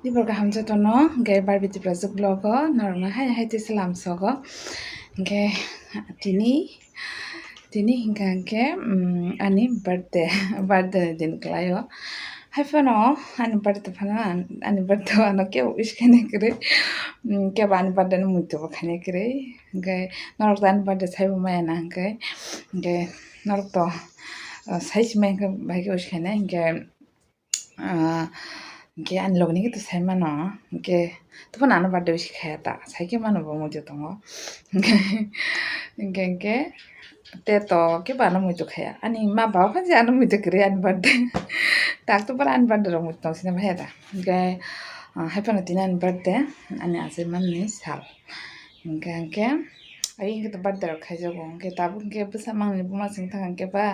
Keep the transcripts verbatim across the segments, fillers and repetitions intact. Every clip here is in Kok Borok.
Tibor kaham jotono, hwnkhe Barbie Tiprajwk vlog o norokno hai hai tei salam sogo. Hwnkhe tini, tini hwnkha hwnkhe, mm, ani birthday, birthday ni din kwlaio. Hai phano ani birthday phano, ani birthday o ano kebo wish khainai kwrwi, mm, kebo ani birthday no muitu bo khainai kwrwi. Hwnkhe norok to ani birthday saibo maya na hwnkhe, hwnkhe norok to, uh, sai si mai hwnkhe bahai khe wish khainai hwnkhe. Ah, hwnkhe ani logi ni khe to sai mano, hwnkhe tophano ano birthday wish khaya ta, sai khe mano bo muitu tongo. Hwnkhe, hwnkhe, hwnkhe te to kebo ano muitu khaya. Ani ma baba phan je ano muitu kwrwi ani birthday. Tak to pura ani birthday rok muitu tong sini bahai da. Hwnkhe, ah, hai phano tini ani birthday, ani achai manni sal. Hwnkhe, hwnkhe, ai hwnkhe to birthday rok khaijago, hwnkhe tabuk hwnkhe bwsa mangni buma chwng thang hwnkhe ba,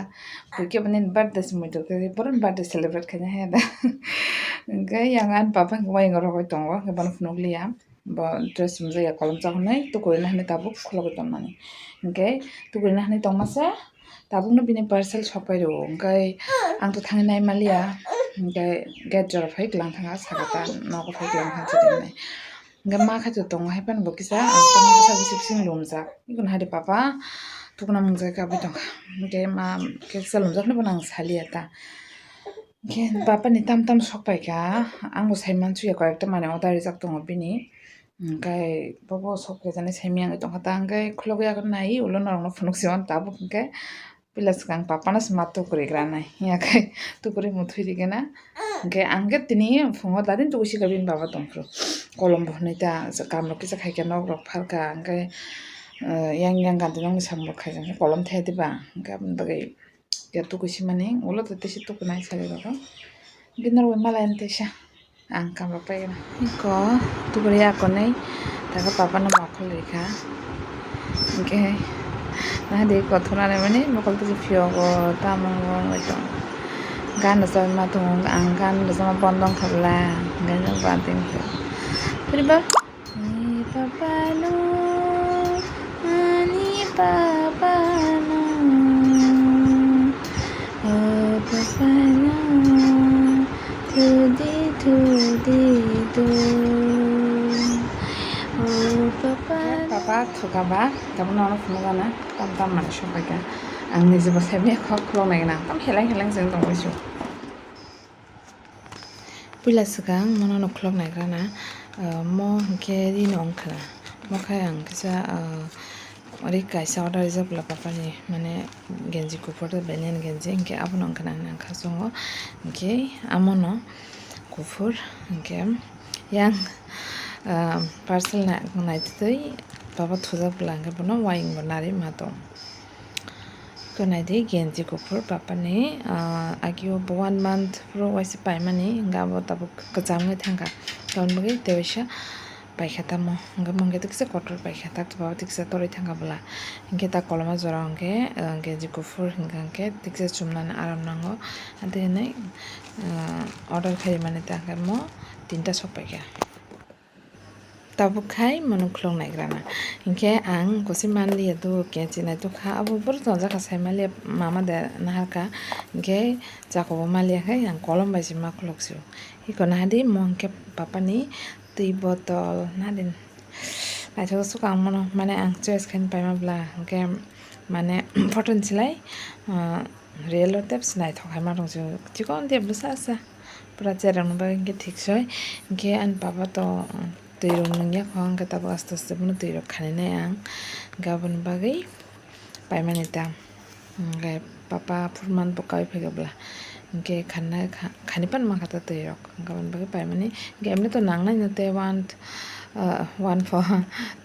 bui khe bo nini birthday se muitu khe, boroni birthday celebrate khaina haya da. Hwnkhe yang ani papa hwnkhe wayung rogwi tongo, hwnkhe bono phunukliya, bo dress chumjak ya kolom chahornwi, tukurina hinwi tabuk khulogwi tongmani. Hwnkhe tukurina hinwi tongmasa, tabukno bini parcel sokpai rwo, hwnkhe ang to thangwi naimaliya, hwnkhe gate jora phai tlang thanga, saka ta nogo phai tlang thang chini hinwi. Hwnkhe ma khe to tongo hai phano bo kisa, ang tamo bwsa bwswk simi lumjak. Iko nahadi papa, tukuna mungsa khe abui tongkha. Hwnkhe ma khe kisa lumjaknai bono ang saliya ta. Hwnkhe papa ni tam tam sok paikha, ang bo sai mansuya, koyekta manwi order rijak tongo bini. Hwnkhe bobo sok paijani sai miyang tongkha ta, hwnkhe khulogwi akhor nai ulo norokno phunuk si mano tabuk hwnkhe. Puila swkang papa no se ma tukurwi granai, hwnkhe tukurwi muthwi rigena. Hwnkhe ang khe tini phungo dadin tukusi kha bini baba tongphuru. Kolom bo hwnwi ta, kaam rok kisa khaikha, nok rok phalkha, hwnkhe, eh, yang yang kanti nokni samung rok khaijak khe kolom thaya diba, hwnkhe aboni bagwi khe tukusi mani, ulo to tisi tukunai sari rok. Hwnkhe norok bai malai ani teisa. Ang kamrok paigana. Iko tuburi akonwi taga papa no mokol rikha. Hwnkhe nahadi kothonani mani mokol tisi phiyogo tamo wngwi tongo. Gan rwchapma tongo, ang gan rwchapma bondo wngkha bwla. Hwnkhe no banding khe. Phiriba? Ani papa no, ani papa no, o papa no, thudi thudi do, o papa no. Papa thuka ba, tabuk nono phunukgana, tam tam mani sokpaikha. Ang nijebo saimanya kok khuloknai gana, tam heleng heleng se wng tongwi su. Puila swkang mono no khulok naigrana, ah, mo hwnkhe rino wngkha. Mo khai ang kisa, ah, ri kaisa order rijak bwla papani, mane genji kuphur tei banyan genji, hwnkhe abono wngkha nang nang kha chongo. Hwnkhe amono kuphur, hwnkhe yang, ah, parcel na-, naitwi papa thujak bwla hwnkhe bono wayung bo narwi ma tong. Khe naidi genji kuphur papani, ah, agio bo one month phuru waisa paimani, hwnkhe abo tabuk kwcham wngwi thangkha. Tamoni bagwi tei waisa paikha tamo, hwnkhe mungkhe tiksa kotor paikha, tak baba tiksa torwi thangkha bwla. Hwnkhe ta koloma jora hwnkhe, ah, genji kuphur hwnkha hwnkhe tiksa chumnani aram nango. Ante hinwi, ah, order khaimani ta hwnkhe mo tinta sok paikha. Tabuk khai mono khulok naigrana. Hinkhe ang kosi manliya do, kenchi naitukha, abo boro tonjakha sai manliya, mama de naharkha. Hinkhe chakobo manliya khai ang kolom bai se ma khulok sio. Iko nahadi mo hinkhe papani twi botol nahadi naithok sukha ang mono, mane ang choice khaini paima bwla hinkhe mane photo ni silai, ah, real o tei naithok hai ma tong sio, chikon de bwsa sa. Pura chereng no bagwi hwnkhe thik soi. Hwnkhe ani papa to twi rok nungya kho, hwnkhe tabuk aste aste bono twi rok khaninai ang. Hwnkhe aboni bagwi paimani ta. Hwnkhe papa phurman bo kaui phaikha bwla. Hwnkhe khanai kha-, khani pan mankha ta twi rok. Hwnkhe aboni bagwi paimani. Hwnkhe emni to nangnai no tei one, ah, one pho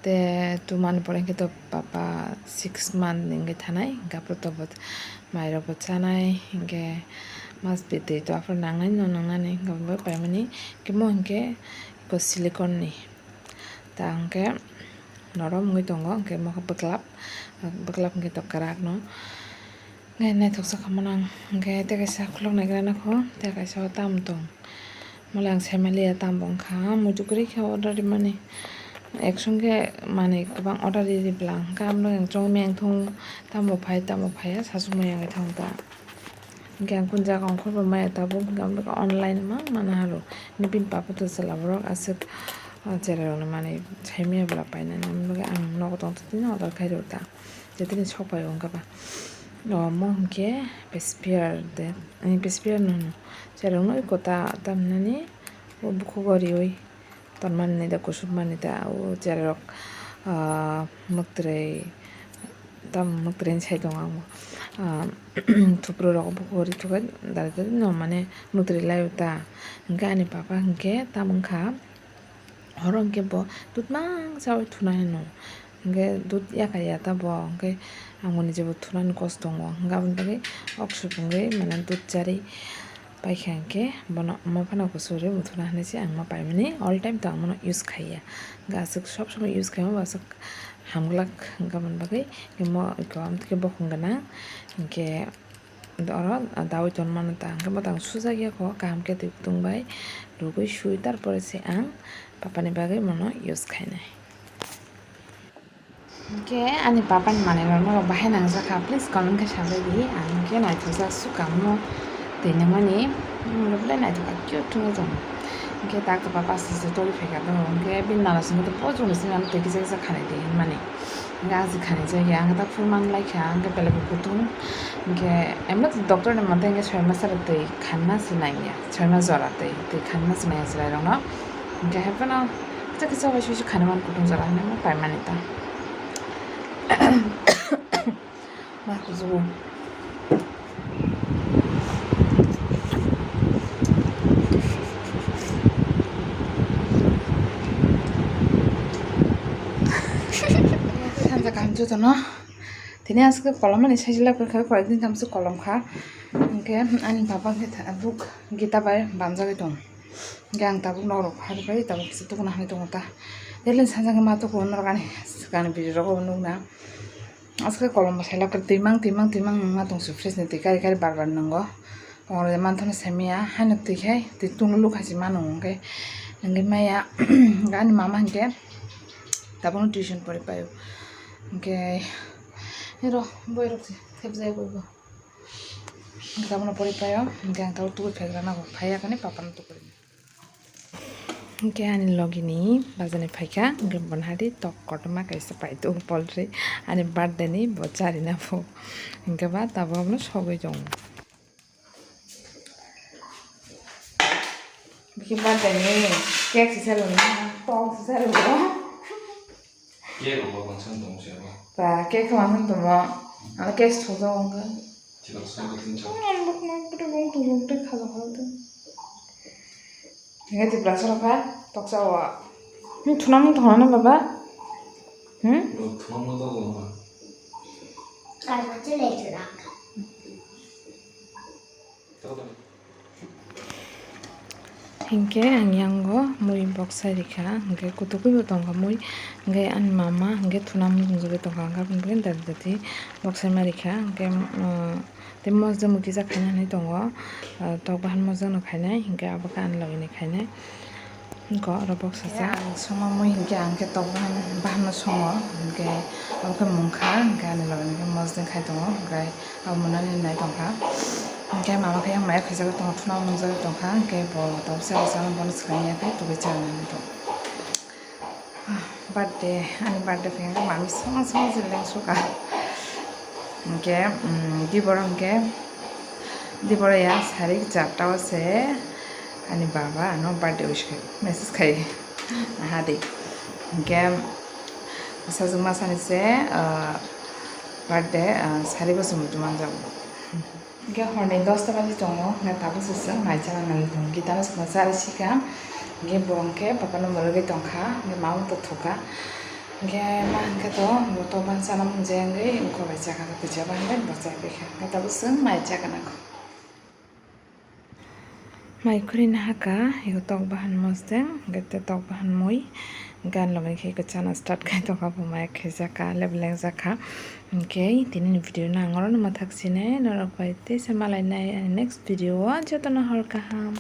tei two month pore hwnkhe to papa six month ni wngwi thanai. Hwnkhe aphuru to bo Mairok bo chanai, hinkhe mas bitwi to aphuru nangnai no nangnani, hinkhe bo paimani, hinkhe mo hinkhe eko silicone ni. Ta hinkhe norom wngwi tongo, hinkhe mo khe bwklap, bwklap hinkhe to kwrak no. Hinkhe naithok sakha mano ang, hinkhe tei kaisa khulok naigra nokho, tei kaisa o tam tong. Mole ang saimaliya tamo wngkha, muitu kwrwi khe order rimani. Ekson khe manwi kwbang order riri bwla, hwnkhe ang chongmiyang thung, tamo phai, tamo phaiya, sasukmani wngwi thang ta. Hingke ang kung jaga ongkhorbo maya tabuk, hingke ang bwkha online mang mana halo. Hingke bini papa to chwla borok aswk, ah, cherai rokni manwi saimaya bwla painani, aboni bagwi ang nogo tongtwtwino order khairw ta. Jetini sok pai wngkha ba. Omo hingke Pesphere de, ani Pesphere no hwno. Cherai rokno oi kota tam hinani o bukhugo riwi. Tonmani da, kusupmani da, o cherai rok, ah, mwktwrwi, tam mwktwrwi sai tongo ang bo. Ah, thupru rok bo ri thukwi dal dal no mane mwktwrwi lai o ta. Hingke ani papa hingke tam wngkha, horo hingke bo dudh mang chawi thuna hino. Hingke dudh yakha ya ta bo, hingke ang bo nije bo thunani kosto tongo. Hingke aboni bagwi ok supungwi mane dudh chari. Paikha hingke bono omo phano kusurwi muthuna hinwi se ang ma paimani, all time to ang bono use khaiya. Hingke aswk sob somoi use khaima bo aswk hamglak, hingke aboni bagwi hingke mo eko amtwkhe bokhong gwnang. Hingke oro dawi tonmano ta, hingke bo tang sujakya kho, kaham khe twi kutung bai rwgwi sui, tarpore se ang papani bagwi bono use khainai. Hingke ani papani manwi rok norok bahai nangjakha, please comment khe sabai di. Ang hingke naithokjak sukang no twi nangmani, norok belai naithok kha, cute wngwi tongo. Hingke tak to papa se se toli phaikha do, hingke bini nana songwi to bo chwngno simi ano twi kisa kisa khanai di hinmani. Hingke ang se khanai jakya, ang ta phuru man laikha, hingke belai bo kutung. Hingke emno doctor ni mate hingke soi masa twi khanna se nangya, soi mas jora twi, twi khanna se nangya chwrai rokno. Hingke hai phano kisa kisa bai sui sui khanai mani kutung jora hinui paimani ta. Ma kujugo. Sanja kaham jotono. Tini aske kolom mani saijila kha, koyekdin tamse kolom kha. Hingke ani baba hingke tha-, buk gita bai bamjagwi tong. Hingke ang tabuk norok hari bai tabuk kisa tukuna hinui tongo ta. Elin sanjak ma tuku norok ani swkangni video rogo nukna. Aske kolom bo selak twimang twimang twimang nungma tongsi fridge ni twi kari kari bar bar nungo. Oro manthano semiya haino twi khai twi tunglu khai se mano hingke nungui maya ani mama hingke tabukno tuition pori paio hingke ero boirok se thepjai boibo. Hingke abono pori paio, hingke ang tabuk tubui phaikra nago, phaiya kani papano tubui. Hingke ani logini bazani phaikha, hingke bono hadi tok kotorma kaisa paito poultry, ani birthday ni bo charina bo. Hingke ba tabuk abono sogwi tongo. Bini birthday ni cake se salo, tok se salo. Cake rok bo bangsa tong se bo. Ba, cake khe mangsa tongmo. Ano cake sojak wngkha. Chikon song ko tin chok. Ano bukma pura bong tong bong tong khaja khaja tong. Hingke Tripura soro kha toksa o. Hmm, thunamung thona na baba? Hmm? Bo thunamung to bo ma. Kaisa chile chila. Hingke ang yango mui boksai rikha, hingke kutukui bo tongkha mui, hingke ani mama hingke thuna mui tongkha, hingke aboni bagwi dati dati boksai ma rikha, hingke, ah, tei mosdeng bo kisa khaina hinui tongo, ah, tok bahan mosdeng no khainai, hingke abo khe ani logi ni khainai, hingke oro boksajak. Ang songma mui hingke ang khe tok bahan, bahan no songo, hingke abo khe mungkha, hingke ani logi ni khe mosdeng khai tongo, hingke. Abo mwnani nai tongkha. Hingke mama khe yang maya khaijagwi tongo, thuna nungjagwi tongkha. Hingke bo tabuk se bwsano bono swkang ya khe tubui cha nani tong. Ah, birthday, ani birthday khe hingke mami songma songma se lengsuka. Hingke, mm, diboro hingke, diboro ya sari charta o se ani baba ano birthday wish khai, message khai. Aha de. Hingke sajwk masani se, ah, Birthday, ah, sari bo se muitu manjago. Hingke horni dosta baji tongo, hingke tabuk se chwng mai chana nangwi tongo. Gitano chwngno chari sika, hingke bo hingke papano mwrwgwi tongkha, hingke mama to thukha. Hingke ma hingke to bo tokban chana mung je wngwi wngkho bai chakha, tei twi chaba hingke bo chai paikha. Hingke tabuk chwng mai chakha nangkho. Mai khurina haka, ego tok bahan mosdeng, hingke tei tok bahan mui, hingke ani loge khe eko chana start khai tongkha, bo maya khaijaka, lebleng jakha. Hingke tini ni video no ang oro no mwthak sinai, norok bai teisa malainai ani next video o, jotono hor kaham.